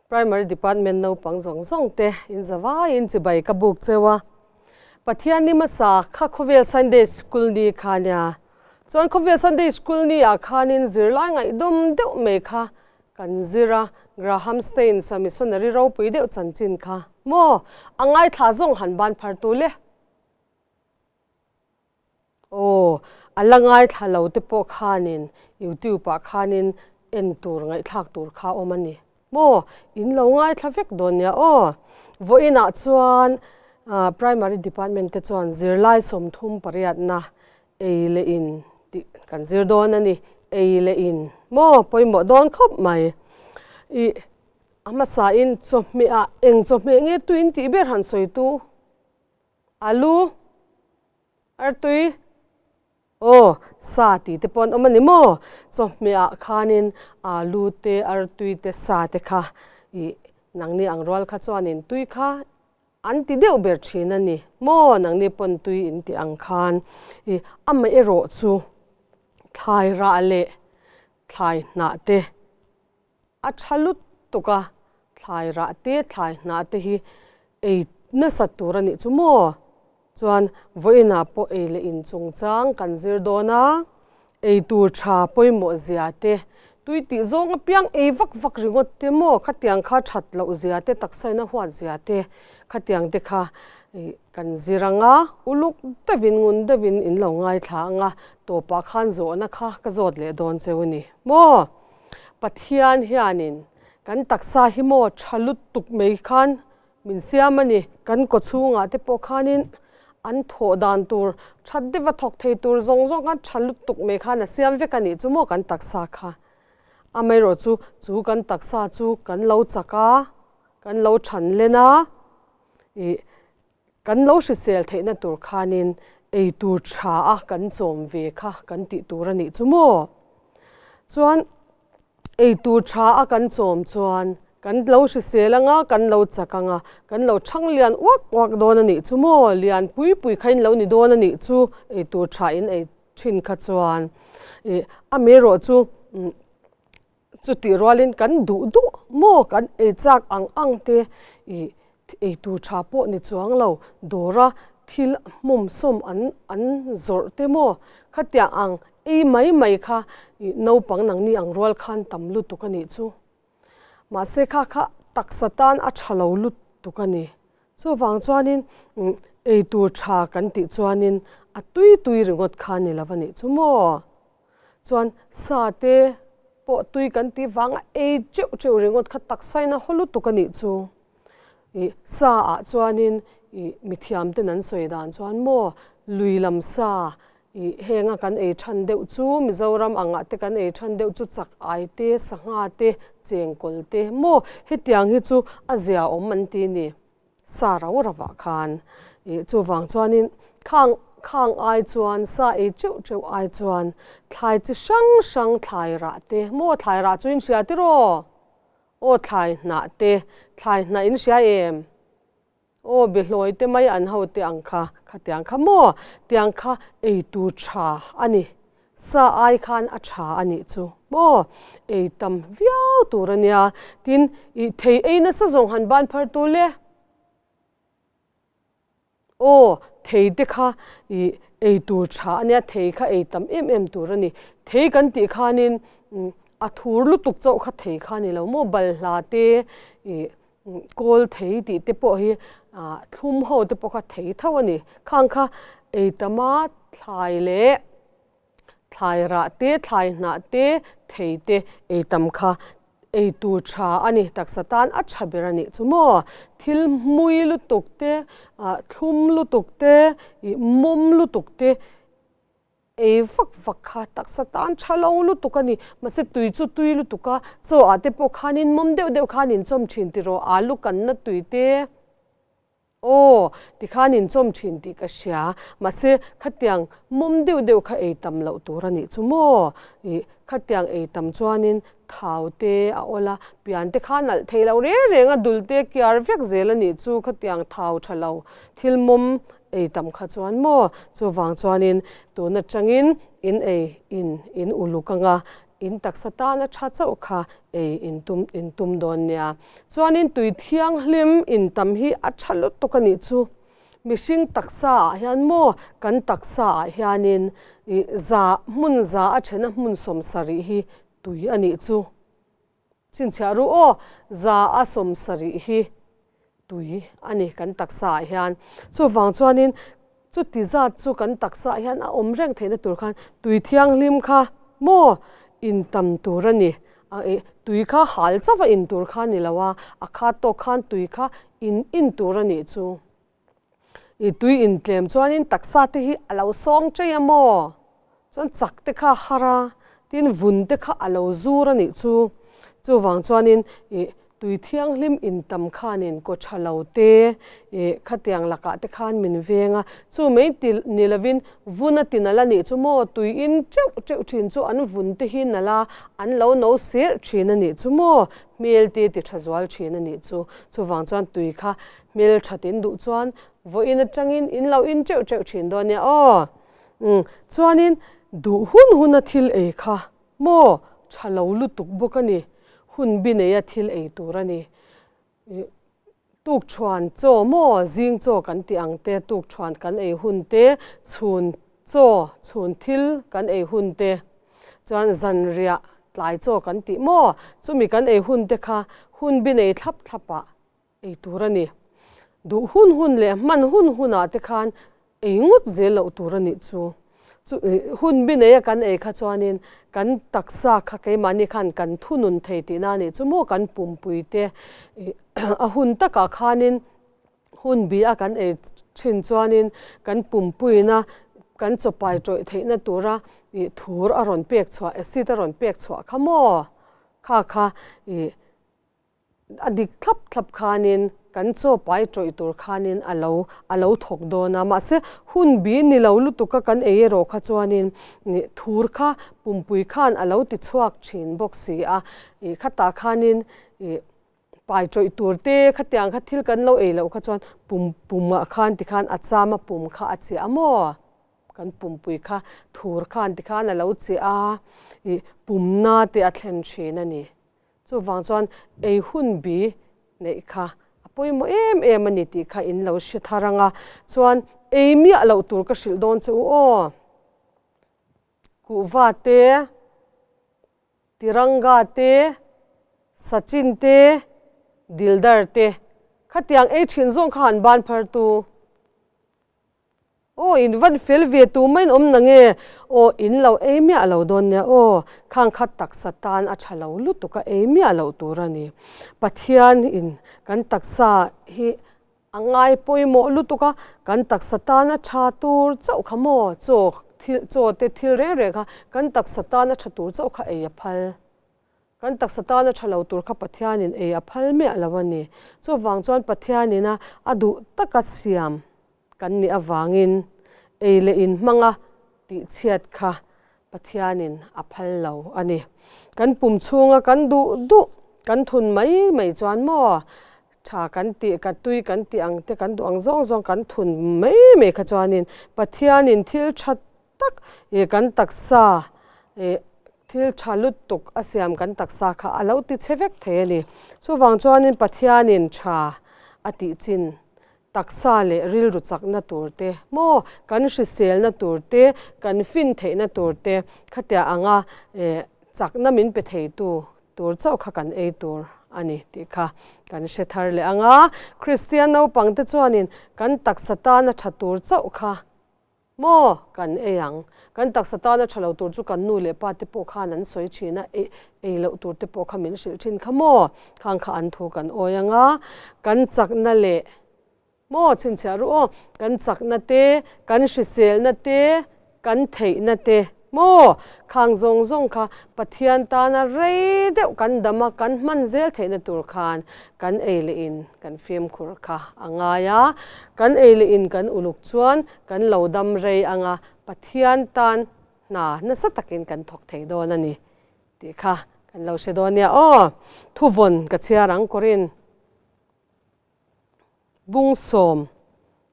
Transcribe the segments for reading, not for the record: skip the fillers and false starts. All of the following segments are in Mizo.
Primary Department naupang zawng zawng te in zavaiin chibai ka buk cheu a. Pathian ni hmasa kha khawvel Sunday School ni kha nia. Chuan khawvel Sunday School ni ah khanin zirlai ngaihdawm deuh mai kha kan zir a, Graham Staines a missionary ropui deuh chanchin kha maw a ngaithla zawng han ban phar tu le. Aw, a la ngaithla lo te pawh khanin YouTube ah khanin en tur ngaihthlak tur kha awm a ni maw? In lo ngaithla vek dawn nia aw. Vawiinah chuan Primary Department te chuan zirlai 38na ei leh in tih kan zir dawn a ni. Ei leh in maw pawimawh dawn khawp mai. Ih, a hmasain chawhmeh ah eng chawhmeh nge tuin tih ber han sawi tu? Alu, artui, aw, sa tih te pawh an awm a ni maw? Chawhmeh ah khanin alu te, artui te, sa te kha ih nangni ang rual kha chuanin tui kha an ti deuh ber thin a ni maw? Nangni pawn tui in tih ang khan ih amaherawh chu thlai rah leh thlai hnah te A tha lutuk a, thlai rah te, thlai hnah te hi ei nasat tur a nih chu maw? Chuan vawiinah pawh ei leh in chungchang kan zir dawn a, ei tur tha pawimawh zia te, tui tih zawng apiang ei vak vak ringawt te maw khatiang kha that loh zia te, taksaina huat zia te khatiang te kha kan zir ang a, uluk deuhin ngun deuhin in lo ngaithla ang a, tawpah khan zawhna kha ka zawt leh dawn cheu a ni maw? Pathian hianin kan taksa hi maw tha lutuk mai khan min siam a ni. Kan kaw chhungah te pawh khanin an thawh dan tur that deuha thawk thei tur zawng zawng khan tha lutuk mai khan a siam vek a nih chu maw kan taksa kha. Amaherawhchu chu kan taksa chu kan lo chak a, kan lo than len a, ih kan lo hrisel theihna tur khanin ei tur tha a kan chawm ve kha kan tih tur a nih chu maw? Chuan ei tur tha a kan chawm chuan kan lo hrisel anga kan lo chak anga kan lo thang lian uak uak dawn a nih chu maw? Lian pui pui kha in lo ni dawn a nih chu ei tur tha in ei thin kha chuan ih amaherawh chu Chutih rualin kan duh duh maw kan ei chak ang ang te ih ei tur tha pawh ni chuang lo dawra thil hmawm sawm an an zawrh te maw khatiang ang ei mai mai kha ih naupang nangni ang rual khan tam lutuk a nih chu. Mahse kha kha taksa tan a tha lo lutuk a ni. Chuvang chuanin ei tur tha kan tih chuanin a tui tui ringawt kha ni lo a nih chu maw. Chuan sa te pawh tui kan tih vanga ei teuh teuh ringawt kha taksain a haw lutuk a nih chu. Ih sa ah chuanin ih mithiam ten an sawi dan chuan maw lui lam sa ih henga kan ei than deuh chu Mizoram angah te kan ei than deuh chu chak ai te sangha te chengkawl te maw hetiang hi chu a zia awm an ti ni. Sa rau ravah khan ih chuvang chuanin khang khang ai chuan sa ei teuh teuh ai chuan thlai chi hrang hrang thlai rah te maw thlai rah chu in hria tiraw? Aw thlai hnah te thlai hnah in hria em? Aw behlawi te mai an ho te ang kha khatiang kha maw tiang kha ei tur tha a ni. Sa ai khan a tha a nih chu maw? Ei tam viau tur a nia. Tin, ih thei ei nasa zawng han ban phar tu le. Aw, thei te kha ih ei tur tha a nia, thei kha ei tam em em tur a ni. Thei kan tih khanin a thur lutuk chauh kha thei kha a ni lo maw? Balhla te ih kawl thei tih te pawh hi thlum ho te pawh kha thei tho a ni. Khang kha ei tam a thlai leh thlai rah te, thlai hnah te, thei te ei tam kha ei tur tha a ni. Taksa tan a tha ber a nih chu maw? Thil hmui lutuk te, thlum lutuk te, ih mawm lutuk te Ei vak vak kha taksa tan tha lo lutuk a ni. Mahse tui chu tui lutuk a, chaw ah te pawh khanin mawm deuh deuh khan inchawm thin ti rawh, alu kanna tui te aw tikhan inchawm thin tih ka hria. Mahse khatiang mawm deuh deuh kha ei tam loh tur a nih chu maw? Ih khatiang ei tam chuanin thau te a awl a, pian te kha nalh thei lo reng reng a, dul te kiar vek zel a nih chu khatiang thau tha lo thil mawm Ei tam kha chuan maw? Chuvang chuanin tun atangin in ei in in uluk anga, in taksa tana tha chauh kha ei in tum in tum dawn nia. Chuanin tui thianghlim in tam hi a tha lutuk a nih chu. Mihring taksa ah hian maw kan taksa ah hianin ih za hmun za a thena hmun 70 hi tui a nih chu. Chhinchhiah ru aw, za a 70 hi tui a ni kan taksa ah hian. Chuvang chuanin chuti zat chu kan taksa ah hian a awm reng theihna tur khan tui thianghlim kha maw in tam tur a ni. A ih tui kha hal chauh a in tur kha a ni lo a, a khat tawk khan tui kha in in tur a nih chu. I tui intlem chuanin taksa te hi a lo sawng chei a maw? Chuan chak te kha a har a, tin vun te kha a lo zur a nih chu. Chuvang chuanin i tui thianghlim intam khanin kaw tha lo te i khatiang lakah te khan min veng a. Chu mai ti ni lovin vun a ti nalh a nih chu maw? Tui in teuh teuh thin chu an vun te hi nalh a, an lo no sirh thin a nih chu maw? Hmel te ti tha zual thin a nih chu. Chuvang chuan tui kha Hmelthat in duh chuan vawiin atangin in lo in teuh teuh thin dawn nia aw. Umm chuanin duh hun huna thil ei kha maw tha lo lutuk bawk a ni. Hun bi neia thil ei tur a ni. Ih tukṭhuan chaw maw zing chaw kan tih ang te, tukṭhuan kan ei hun te, chhun chaw chhun thil kan ei hun te, chuan zanriah tlai chaw kan tih maw chumi kan ei hun te kha hun bi nei thlap thlap ah ei tur a ni. Duh hun hun leh hman hun hunah te khan ei ngawt zel loh tur a nih chu. Chu hun bi neia kan ei kha chuanin kan taksa kha keimahni khan kan thunun thei tihna a nih chu maw kan pumpui te a hun takah khanin hun bi a kan ei thin chuanin kan pumpuina kan chawpai tawih theihna tura ih thur a rawn pek chhuah acid a rawn pek chhuah kha maw kha kha ih A dik thlap thlap khanin kan chaw pai tawih tur khanin a lo a lo thawk dawn a, mahse hun bi ni lo lutuk a kan ei erawh kha chuanin thur kha pumpui khan a lo ti chhuak thin bawk si a, ih khatah khanin ih pai tawih tur te khatiang kha thil kan lo ei loh kha chuan pum pumah khan tikhan a cham a pum kha a chiah a maw? Kan pumpui kha thur khan tikhan a lo chiah a, ih pumna te a thlen thin a ni. Chuvang chuan ei hun bi neih kha a pawimawh em em a ni tih kha in lo hre thar ang a, chuan ei miah loh tur ka hrilh dawn che u aw. Kuhva te, Tiranga te, Sachin te, Dildar te khatiang ei thin zawng kha han ban phar tu. Aw in van fel ve tu mai in awm na nge? Aw in lo ei miah lo dawn nia aw, khang kha taksa tan a tha lo lutuk a ei miah loh tur a ni. Pathian in kan taksa hi a ngai pawimawh lutuk a, kan taksa tan a tha tur chauh kha maw chaw thil chaw te thil reng reng kha kan taksa tan a tha tur chauh kha ei a phal. Kan taksa tana tha lo tur kha Pathianin ei a phal miah lo a ni. Chuvang chuan Pathianin a a duh taka siam kan nih avangin ei leh in hmanga tihchhiat kha Pathianin a phal lo a ni. Kan pum chhunga kan duh duh kan thun mai mai chuan maw tha kan tih, ka tui kan tih ang te, kan duh ang zawng zawng kan thun mai mai kha chuanin Pathianin thil tha tak ih kan taksa ih thil tha lutuk a siam kan taksa kha a lo ti che vek thei a ni. Chuvang chuanin Pathianin tha a tih chin taksa leh rilru chakna tur te maw kan hriselna tur te kan fin theihna tur te khatia anga ih chakna min pe theitu tur chauh kha kan ei tur a ni tih kha kan hre thar leh ang a. Kristian naupangte chuanin kan taksa tana tha tur chauh kha Maw? Kan ei ang. Kan taksa tana tha lo tur chu kan nu leh pa te pawh khan an sawi thin a, ei ei loh tur te pawh kha min hrilh thin kha maw? Khang kha an thu kan awi ang a, kan chakna leh maw chhinchhiah ru aw, kan chakna te, kan hriselna te, kan theihna te maw? Khang zawng zawng kha Pathian tana rei deuh kan dam a, kan hman zel theihna tur khan kan ei leh in kan fimkhur kha a ngai a, kan ei leh in kan uluk chuan kan lo dam rei ang a, Pathian tan hna nasa takin kan thawk thei dawn a ni tih kha kan lo hre dawn nia aw. Thuvawn ka chhiar ang Korin bung sawm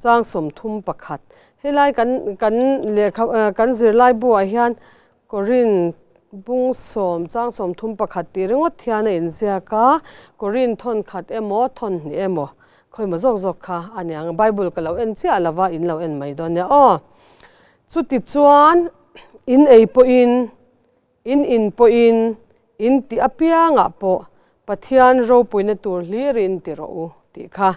chang 31 helai kan kan lehkha kan zirlai buah hian Korin. Bung sawm, chang 31 tih ringawt hian a inziak a, Korin thawn khat emaw, thawn hnih emaw, khawimaw zawk zawk kha a niang. Bible ka lo en chiah lo va, in lo en mai dawn nia aw. Chutichuan, in ei pawhin, in in pawhin, in tih apiangah pawh Pathian ropuina tur hlirin ti rawh u tih kha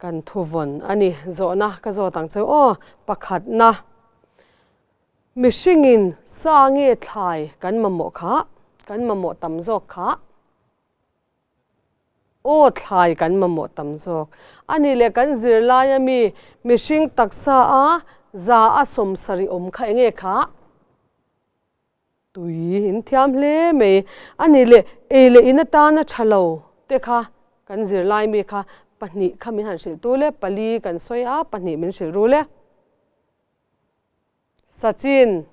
kan thuvawn a ni. Zawhna ka zawt ang cheu aw, pakhatna. Mihringin sa nge thlai kan mamawh kha, kan mamawh tam zawk kha? Aw, thlai kan mamawh tam zawk. A nih leh kan zirlai ami mihring taksa a za a 70 awm kha enge kha? Tui in thiam hle mai. A nih leh ei leh in atana tha lo te kha kan zirlai mi kha pahnih kha min han hrilh tu le, pali kan sawi a, pahnih min hrilh ru le. Sachin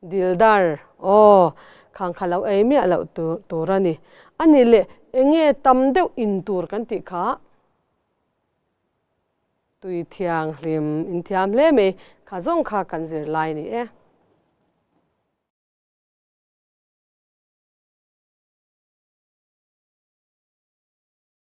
Dildar, Aw, khang kha lo ei miah loh tur a ni. A nih leh enge tam deuh in tur kan tih kha? Tui thianghlim in thiam hle mai, kha zawng kha kan zirlai ni e.